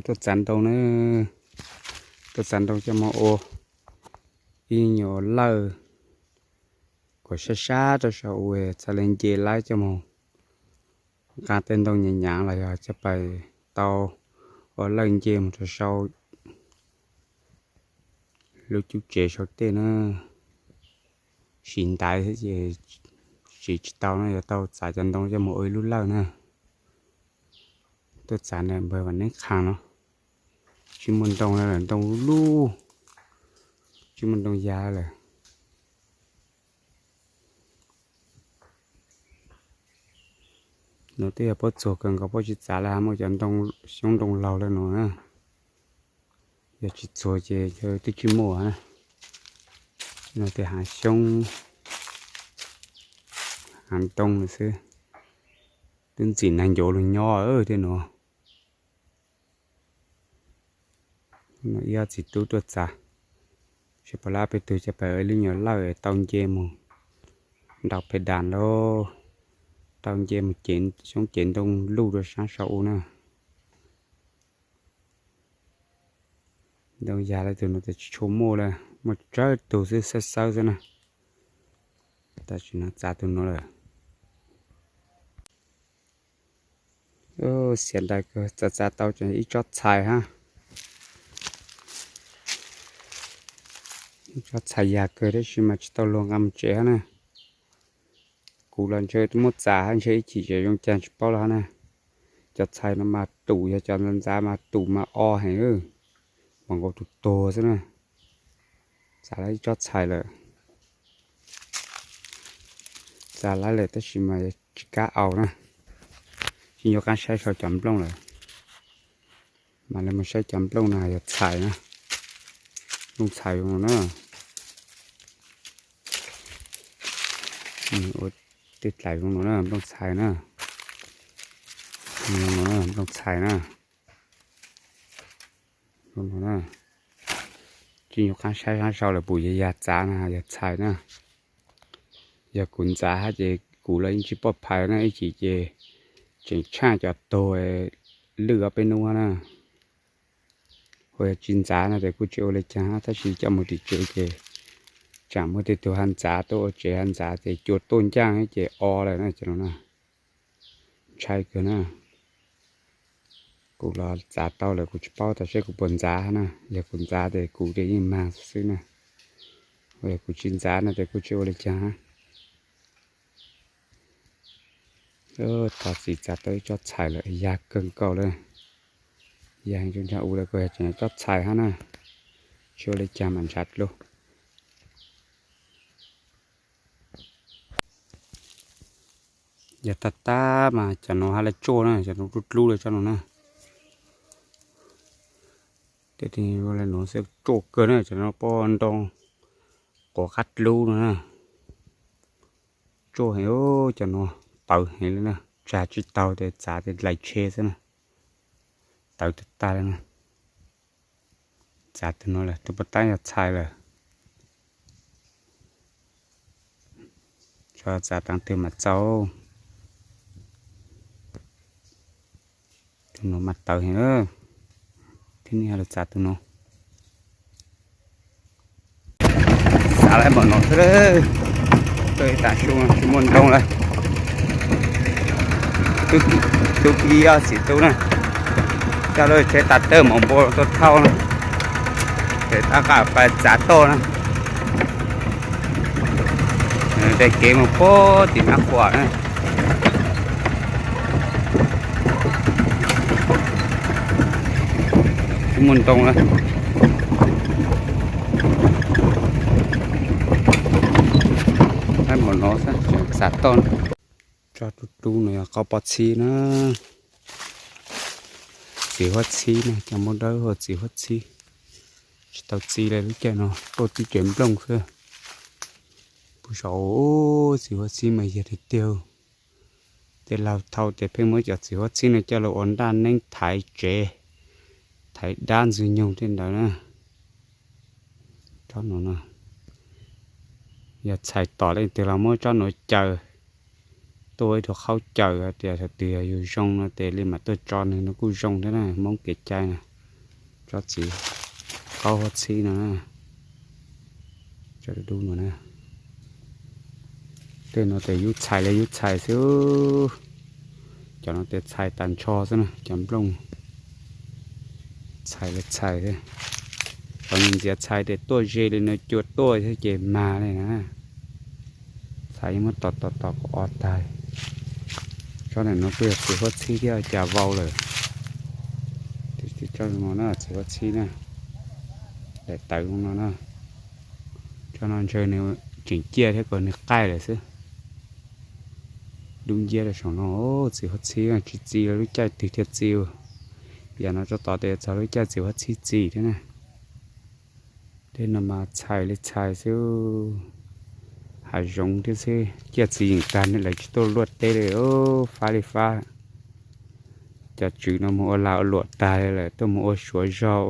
Tuaj txav ntoo na, tuaj txav ntoo coj mus ua ib nyuag lawj kom sab sab rau saum ua txhaj le nce laib coj mus nqa tej ntoo nyav nyav los yog coj pais tau ua lawj nce mus rau saum lub cub tsev saum tej na. Sim ntaiv thiab ces siv tsis tau no, yuav tau txav cov ntoo coj mus ua ib lub lawj na. Tuaj txav ntawm npawg Vam Neeb Khas no, tsis muaj ntoo lawm, ntoo lub, tsis muaj ntoo ya lawm. Nuav twb yog puab txuag kawg nkaus, puab tsis txav lawm, muaj cov ntoo, xyoob ntoo laug lawm nuav na. Yog tsis txuag ces twb tsis muaj na. No tej hav xyoob, hav ntoo lawm xwb. Twb ntxim nag ncuav lug nyob tej nuav. Ib ob txiv tub tuaj txav, seb puas lab peb tug coj pais ua ib lub nyuag lawj tau nce mus nrau pes das lauj, tau nce mus cev xyoob cev ntoo luj rau sab saum u na. Ntoo ya lawm, tus nuav tas tsis tshua muaj lawm, muaj tsawg tug xwb, xawb xawb xwb na. Tam sim no txav tus nuav lawm. Xiav dais kawg, txav txav tau ib tsob txhais hab. Ib tsob txhais yag kawg tab sis mas tsis tau luag nqa mus tsev hab na. Kuv los ntshe muab txav hab ntshe ib chim tseem zoo caag tsis paub lawm hab na. Cov txhais no mas tum, yog cov ntxav mas tum mas o heev, mas nkaus tus tuag xwb na. Txav lawm ib tsob txhais lawm. Txav lawm tab sis mas tsis kam au na. Tsis nco qab saib sau cov nplooj lawm. Mas le mus saib cov nplooj no yog txhais na. Nplooj txhais zoo no na. Ua tej dlaim zoo no na, nplooj txhais na. Nplooj txhais na. Tsis nco qab saib sau lawm puas yog yag txav na, yog txhais na. Yog kuv ntxav hab ces kuv los yeej tsis poj phais na, ib chim ces tseem tshaj cov tuag lwj ob peb hnub na. Ua yog tsis ntxav no ces kuj tsis ua li cas hab, tab sis coj mus tim tsev ces tsaam muaj tej tug hab ntxav tuaj ua tsev hab ntxav ces cua tuaj ncaaj ces o lawm na cov no na. Ntshai kawg na. Kuv los txav tau lawm kuv tsis paub tas seb kuv puas ntxav hab na, yog kuv ntxav ces kuv ces yeej mag xwb na. Ua yog kuv tsis ntxav no ces kuj tsis ua li cas hab. Thov txim, txav tau ib tsob txhais lawm, yag kawg nkaus lawm. Yag heev tsuas ntsag u lawm, kuj yog tseem tsob txhais hab na. Tsis ua li cas mas ntshav dlua. Yog tag tag mas cov nuav hab le tsuaj na, cov nuav dlub dlub le tsob nuav na. Tej nuav xwb tsuaj kawg na, cov nuav pob ntoo quav qab dlub no na. Tsuaj heev, cov nuav tawv heev le na, tsag tsis taug tes txav tes dlais tsheb xwb na. Tawv tag tag le na. Txav tus nuav lawm, tus puas tab yog txhais lawm. Tso txav taag twg mas txaus. Tus nuav mas tawv heev. Tib neeg lug txav tus nuav. Txav lawm npaum no xwb, tuaj ib taag su tsis muaj ntoo lawm. Tub Kib, tub Kib ib txiv tub na, coj lub tsheb tav tawj mov npua tuaj thauj na, ces tab qam pais txav toj na. Nws tej kev mus puag tim Naj Khuam na. Tsis muaj ntoo lawm. Npaum no xwb tseem txav toj. Tsob dub dub no yog qaub pob txhib na. Txiv huab txhib na, cov nplooj dawb huv txiv huab txhib. Tsis tau txi le lub caij no, tuaj txi tsev nplooj xwb. Puag saum txiv huab txhib mas yog tiag tiag. Tej laug thaum ub pheej muab cov txiv huab txhib no coj los ua ntaj neeb thaiv tsev, thaiv dab ntxwg nyoog tej ntawd na. Tsob no no, yog txhais tom leej twg los muab tsob no caws, tuaj ib tug qhaub caws hais tias thaum twg yog yus zoo no ces li mam tuaj tso nws no kuj zoo thiab na, Hmoob kev cai na. Tsob txiv qaub huab txhib no na, tsob dub dub no na. Tej no ces yub txhais li yub txhais xwb. Cov no ces txhais tas ntsho xwb na, cov nplooj txhais li txhais xwb. Cov ntxiav txhais ces tuaj ze li no cua tuaj xwb ces mag li na. Txhais yeej muab tos tos tos kom o tag. Tsob ntawm no kuj yog txiv huab txhib thiab cas vau lawm. Tsob no na txiv huab txhib na, daim tawv no na. Tsob no ntshe nws tseem ciaj thiab kom nws qaij lawm xwb. Dub nciab rau saum no, txiv huab txhib tsis txi lub caij twg thiaj txi. Yam no tso tod ces txog lub caij txiv huab txhib txi thiab na. Tej no mas txhais li txhais xwb. Hav zoov thiab xwb, ciaj txiv yeem tag ne lawv tsis tuaj luaj teb li, fab li fab. Cov tswv no mus ua lag ua luam tag li lawm, tuaj mus ua suav zog,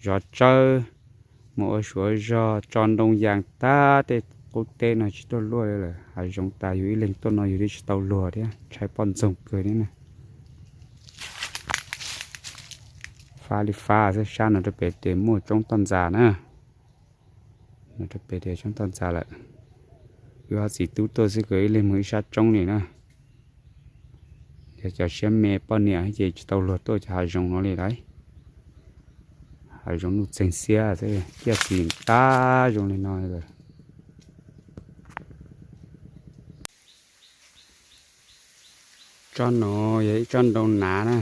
zov tsawb, mus ua suav zog tso ntoo yas tag, tej qub teb no tsis tuaj luaj li lawm. Hav zoov tas yus ib leeg tuaj no yus twb tsis tau luag thiab, ntshai poj ntxoog kawg thiab na. Fab li fab xwb, sab no rau pem ces muaj tsoob toj ntxas na. No rau pem ces tsoob toj ntxas lawm. Wb ob txiv tub tuaj xwb, ib leeg mus ib sab tsoob li na. Yog cov siab me poj niam ces tsis tau luag tuaj cov hav zoov no li lauj. Hav zoov nuj txeeg xiab xwb, ciaj txiv tag zoo li no lawm. Tsob no yog ib tsob ntoo hnav na.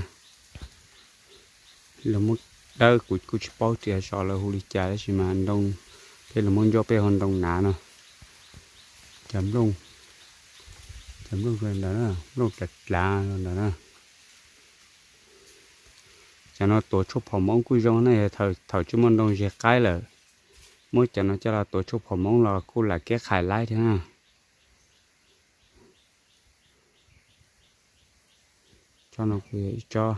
Luag muab dawb, kuv kuj tsis paub tias xyov lawv hu li cas tab sis mas ntoo, peb luag muab ncoj peb hu ntoo hnav no. Cov nplooj, cov nplooj ntawd, nplooj dlav dlav ntawd na. Cov no tuav tshuaj phom Hmoob kuj zoo na, yog thaum tsis muaj ntoo zeg qaib lawm, muab cov no coj los tuav tshuaj phom Hmoob los kuj lam keb qhais laib thiab na. Tsob no kuj yog ib tsob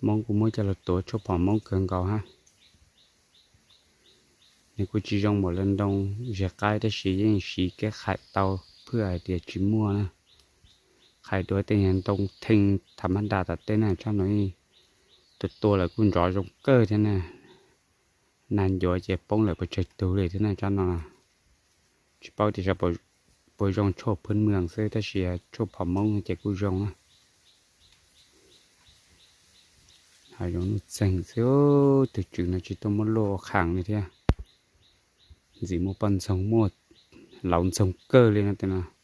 Hmoob kuj muab coj los tuav tshuaj phom Hmoob kawg nkaus hab. Nws kuj tsis zoo npaum li ntoo zeg qaib tab sis yeej siv keb qhais tau, phwj hais tias tsis muaj na. Qhais dua tej ntoo theej tham mab nra tom tej na, tsob no tua tua lawm kuj nrov zoo kawg thiab na. Nag ncuav ces poob lawm pes tsawg tug li thiab na tsob no. Tsis paub tias puas zoo tshuaj phwj mws xwb tab sis tshuaj phom Hmoob ces kuj zoo na. Hav zoov nuj txeeg xwb, tus tswv no tsis tuaj muab luaj ua qhaas li thiab. Ntxim muaj poj ntxoog, muaj lauv ntxoog kawg li no,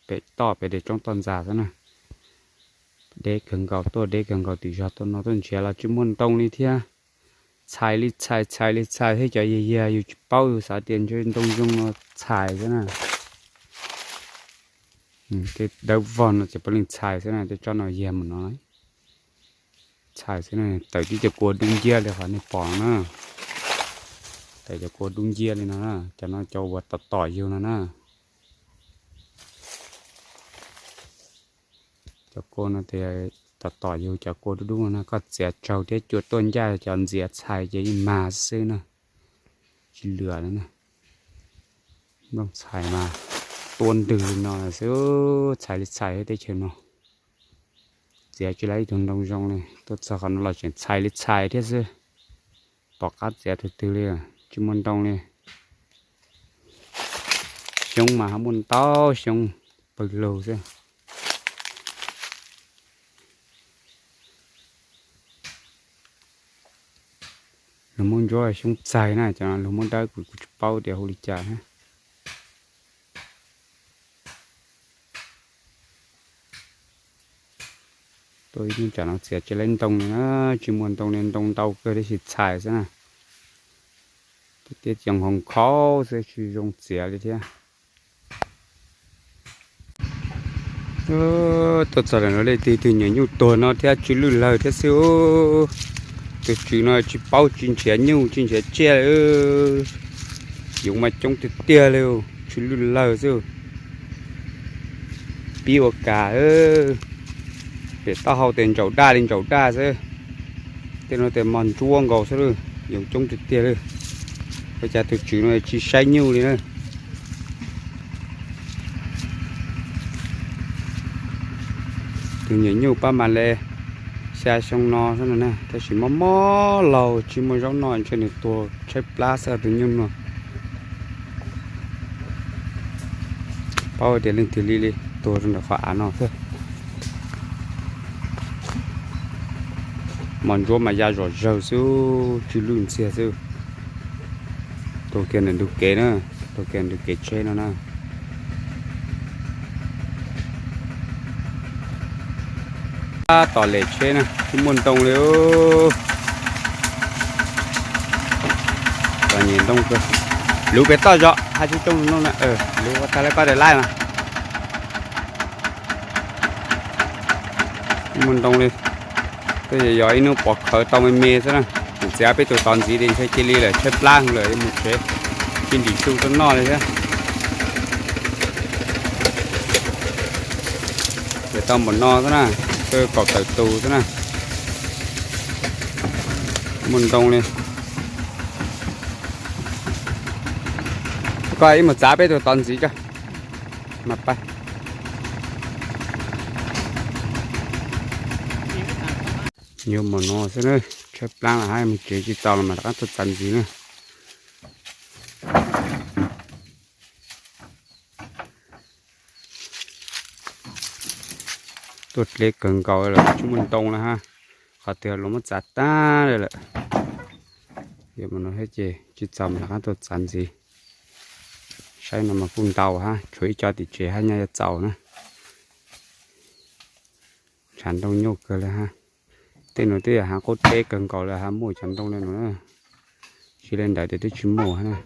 pem toj pem ces tsoob toj ntxas xwb na. Deb kawg nkaus, tuaj deb kawg nkaus, tim zog tuaj no tuaj nrhiav los tsis muaj ntoo li thiab. Txhais li txhais, txhais li txhais thiab, cov yag yag yus tsis paub, yus xav tias ntshe ntoo zoo no txhais xwb na. Tej dawb vog no ces puav leej txhais xwb na, tej tsob no yag mus no txhais xwb na. Tawm tib cov kua dub nciab li qhov nej pom na, tawm cov kua dub nciab li no na, cov no cov uas tom tom yus no na. Cov kua no ces tom tom yus, cov kua dub dub no na, koj txiav tsaug thiab cua tuaj ncaj cov ntxiav txhais ces yeej mag xwb na, tsis lwam li na. Nplooj txhais mas tuaj ntwg li no xwb, txhais li txhais teb chaws no. Txiav tsis tau ib tug ntoo zoo li, tuaj txog qhov no los tseem txhais li txhais thiab xwb. Tom qab txiav tus twg li, tsis muaj ntoo li. Xyoob mas ho muaj ntau xyoob pawg lug xwb. Luag muab ntsuab xyoob txaig na, cov luag muab dawb kuv kuv tsis paub tias hu li cas thiab. Tuaj ib hnub tsam no txiav tsis tau ntoo li na, tsis muaj ntoo li, ntoo ntau kawg tab sis txhais xwb na. Tej tiaj cov nkhaus nkhaus xwb tsis zoo txiav li thiab. Tuaj txog lawm no leej twg tus nyuam nyuj tuag no thiab tsw lwj lawg thiab xwb. Tus tswv no tsis paub tsis nrhiav nyuj tsis nrhiav tsiaj li. Yoov mas coob tiag tiag li, tsw lwj lawg xwb. Pib ua kas, pem taub hau tes ntsaum daj li ntsaum daj xwb. Tej no tes mos ntsuab nkaus xwb, yoov coob tiag tiag li. Ua cas tus tswv no tsis saib nyuj li na. Tus nyuam nyuj pab mas le Xya xyoo no xwb no na, tab sis mob mob laug tsis muaj zaub noj, ntshe nws tuag tshaib plab xwb tus nyuj no. Paub tias leej twg li li, tuag rau ntawm qhov av no xwb. Mos ntsuab mas ya zom zaws xwb, tsw lwj ntxiag xwb. Tuag kiag ntawm ntug kev na, tuag kiag ntug kev tsheb no na. Tab tom lem tsheb na, tsis muaj ntoo li. Txom nyem ntoo kawg. Luv pem toj zog, hais tsis tsooj no na, luv ua tag lawm koj daim laib mas. Muaj ntoo li. Twb yog ib hnub pov khawv tau me me xwb na. Mus txiav peb tus tod ntxiv li ntshe cia li lawm, tshaib plab lawm, yuav mus tsev, cia nrim su rau noj li thiab. Ces tau npaum no xwb na, twb kaum tawm tus xwb na. Muaj ntoo li. Koj ib mus txav peb tus tod ntxiv tso. Mas pab. Yuav mus no xwb na, tshaib plab lawm hab, mus tsev tsis txaus los mas rov qab tuaj txav ntxiv na. Tuaj dleb kawg nkaus lawm tsis muaj ntoo lawm hab. Qhov twg los muab txav tag lawm. Yuav mus no thiab ces tsis txaus mas rov qab tuaj txav ntxiv. Saib no mas kuj ntau hab, tshuav ib co tim tsev hab nyaj yuav txaus na. Tshav ntoo nyuaj kawg li hab. Tej no twb yog hav qub teb kawg nkaus li hab, muaj tshav ntoo li no na. Tsis li ntawd ces twb tsis muaj hab na.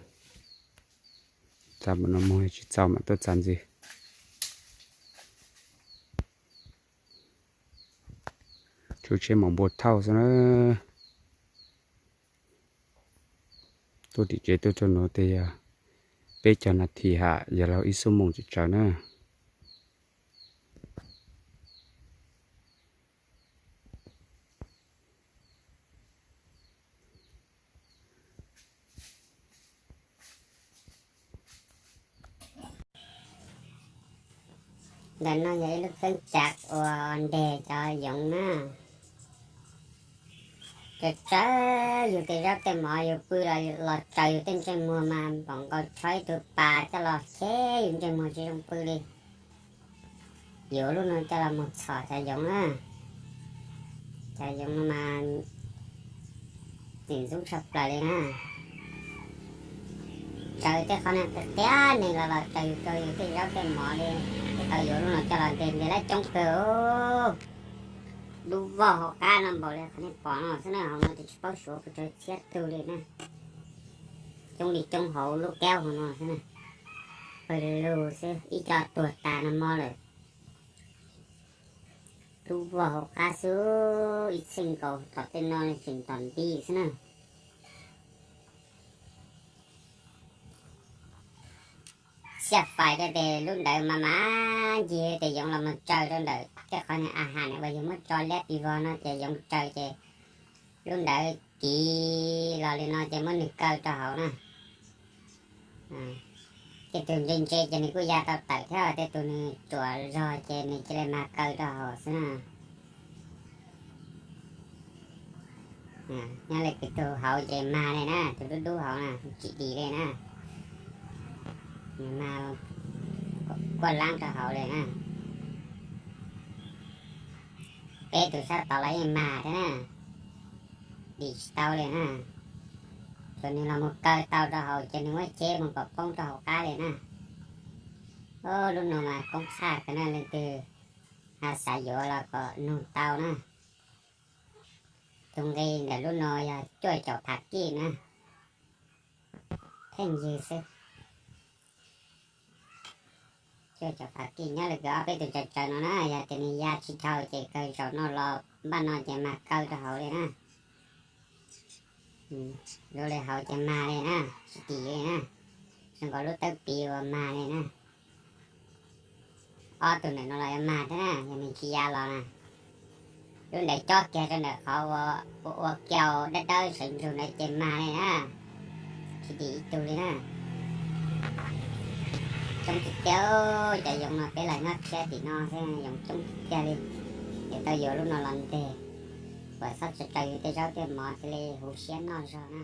Txav npaum no mus tsis txaus mam tuaj txav ntxiv. Tsuj tsheb maum npua thauj xwb na. Tuaj tim tsev tuaj rau nuav tej yog peb caug nas this hab, yog laug ib xuab moos tsaws tsaws na. Ntawm no yog ib lub kheeb cav uas ntes cov yoov na. Tsaws tsaws yus tej zaub tej mov yus pw los tsaws yus tej ntsej muag mas npaum nkaus tshuav ib tug pas coj los cheb yus ntsej muag tsis zoo pw li. Yuav lub no coj los mus txhom cov yoov na. Cov yoov no mas txim ntxub tshaj plaws li na. Tsaws tej qhov no tiag tiag, neeg los los tsaws yus rau yus tej zaub tej mov li. Ces tau yuav lub no coj los ntes ntes lawm coob kawg. Dub vog hauv qab no npaum li qhov nej pom no xwb na, hauv no ces tsis paub suav puas tsawg txhiab tug li na. Coob li coob hauv lub kaub hauv no xwb na. Pawg lug xwb ib co tuag tas nag hmo lawm. Dub vog hauv qab xwb, ib txheej nkaus tom tej no tseem tom nti xwb na. Xyaj fais rau tes lub ntawd mas mas ncig tes yoov los mus tsaws rau ntawm tej qhov niag a has uas yus muab tso liab pis vog no ces yoov tsaws ces lub ntawd kiv los li no ces muab nws kaw rau hauv na. Tej tug ntse ntse ces nws kuj ya tau tawm thiab, tej tug nws ruam zog ces nws cia li mag kaw rau hauv xwb na. Nyob li tus hauv ces mag li na, tus dub dub hauv na, tsis dim li na. Nws mag kuaj laab rau hauv li na. Peb tus sab tod los yeej mag thiab na, dim tsis tau li na. Tsuas nws los mus kaw tau rau hauv ces nws muab cheb mus kom poob rau hauv qab li na. Lub no mas koob tshaj kawg na, leej twg xav yuav los kom nug tau na. Tus nqi ntawm lub no yog cuaj caum phav kij na. Pheej ywg xwb. Cuaj caum phav kij nyob li kws ob peb tus tsaws tsaws no na, yog tias nws ya tsis dhau ces kawg zaum no los npaj no ces mag kaw rau hauv li na. Zoo li hauv ces mag li na, tsis dim li na. Zoo nkaus lub tawb piv uas mag li na. Ob tug ntawm no los yuav mag thiab na, yog nws tsis ya los na. Lub ntawd cob kiag rau ntawm qhov ua ua kiau dawb dawb sawv ntsug ntawd ces mag li na. Tsis dim ib tug li na. Coob tiag tiag, cov yoov no peb los nyob tshiab tim no xwb yoov coob tiag tiag li. Ces tau yuav lub no los nteg. Txhob tso raws yus tej zaub tej mov cia li huv siab noj zog na.